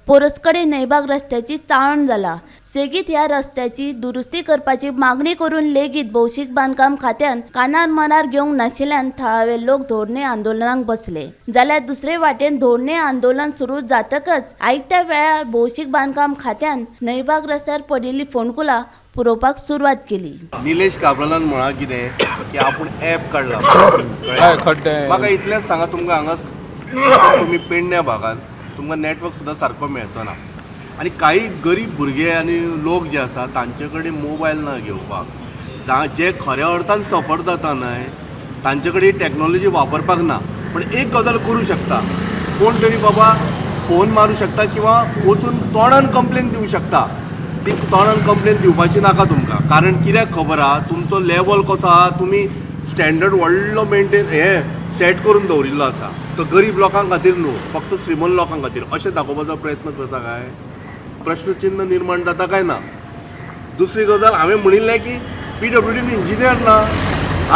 पोरस्कडे न्हंयबाग रस्त्याची चाळण जाला. सेगीत ह्या रस्त्याची दुरुस्ती करपाची मागणी करून लेगीत भौशीक बांदकाम खात्यान कानार मनार घेवंक नाशिल्ल्यान थळावे लोक धोरणे आंदोलनाक बसले. जाल्यार दुसरे वाटेन धोरणे आंदोलन सुरू जातकच आयत्या वेळार भौशीक बांदकाम खात्यान न्हंयबाग रस्त्यार पडिल्ली फोंडकुलां पुरोवपाक सुरवात केली. निलेश काब्रालान म्हळां कितें की आपूण ॲप काडला. हय, खड्डे. म्हाका इतलेंच सांगा, तुमकां हांगा तुमी पेडण्या भागान तुमकां नेटवर्क सुद्दां सारको मेळचो ना आनी काही गरीब भुरगे आनी लोक जे आसा तांचे कडेन मोबायल ना घेवपाक. जे खऱ्या अर्थान सफर जाता न्हय तांचे कडेन टॅक्नोलॉजी वापरपाक ना, पण एक गजाल करूं शकता, कोण तरी बाबा फोन मारूं शकता किंवा वचून तोंडान कंप्लेन दिवं शकता. ती तोंडान कंप्लेन दिवपाची नाका तुमकां, कारण कित्याक खबर आहा तुमचो लेवल कसो आहा, तुमी स्टँडर्ड व्हडलो मेंटेन हे सेट करून दवरिल्लो आसा. तो गरीब लोकां खातीर न्हू, फक्त श्रीमंत लोकां खातीर अशें दाखोवपाचो प्रयत्न करता काय प्रश्नचिन्ह निर्माण जाता काय ना. दुसरी गजाल हांवें म्हणिल्लें की पीडब्ल्यूडीन इंजिनियर ना.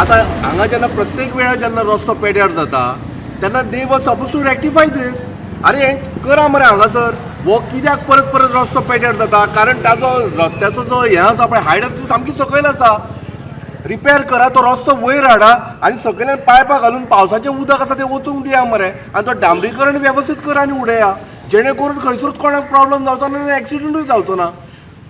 आतां हांगा जेन्ना प्रत्येक वेळार जेन्ना रस्तो पेड्यार जाता तेन्ना they was suppose to rectify this. अरे हें करा मरे हांगासर, हो कित्याक परत परत रस्तो पेड्यार जाता? कारण ताजो रस्त्याचो जो हें आसा पळय, हायट आसा ती सामकी सकयल आसा. रिपेर करा तो रस्तो, वयर हाडा आनी सकयल्यान पायपां घालून पावसाचें उदक आसा तें वचूंक दिया मरे आनी तो डांबरीकरण वेवस्थीत करा आनी उडया, जेणे करून खंयसरूच कोणाक प्रॉब्लम जावचो ना आनी एक्सिडंटूय जावचो ना.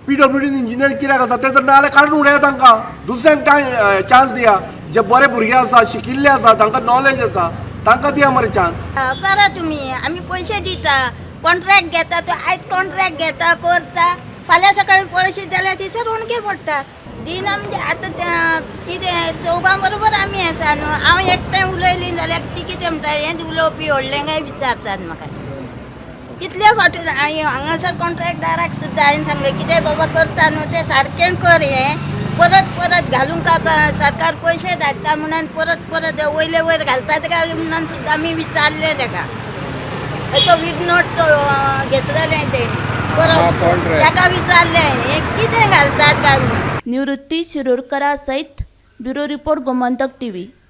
पीडब्ल्यूडीन इंजिनियर कित्याक आसा? ते तर नाजाल्यार काडून उडया तांकां, दुसऱ्यांक चान्स दिया. जे बरे भुरगे आसा, शिकिल्ले आसा, तांकां नॉलेज आसा, तांकां दिया मरे चान्स. करा तुम्ही, आम्ही पैसे दिता. कॉन्ट्रॅक्ट घेता तो आयज कॉन्ट्रॅक्ट घेता, करता, फाल्यां सकाळी पळयशी जाल्यार थंयसर हुंडके पडटा. दिना म्हणजे आतां कितें चौगां बरोबर आमी आसा न्हू. हांव एकटें उलयलीं जाल्यार ती कितें म्हणटा, हें उलोवपी व्हडलें काय विचारतात म्हाका. कितले फावटी हांवें हांगासर कॉन्ट्रॅक्टदाराक सुद्दां हांवें सांगलें, कितें बाबा करता न्हू तें सारकें कर, हें परत परत घालूंक का सरकार पयशे धाडटा म्हणून परत परत वयले वयर घालतात काय म्हणून सुद्दां आमी विचारलें तेका. तो विडनोट तो घेतलेलें तेणी परत contract. तेका विचारलें हें कितें घालतात काय म्हणून. निवृत्ती शिरोडकरा सयत ब्युरो रिपोर्ट, गोमंतक टीव्ही.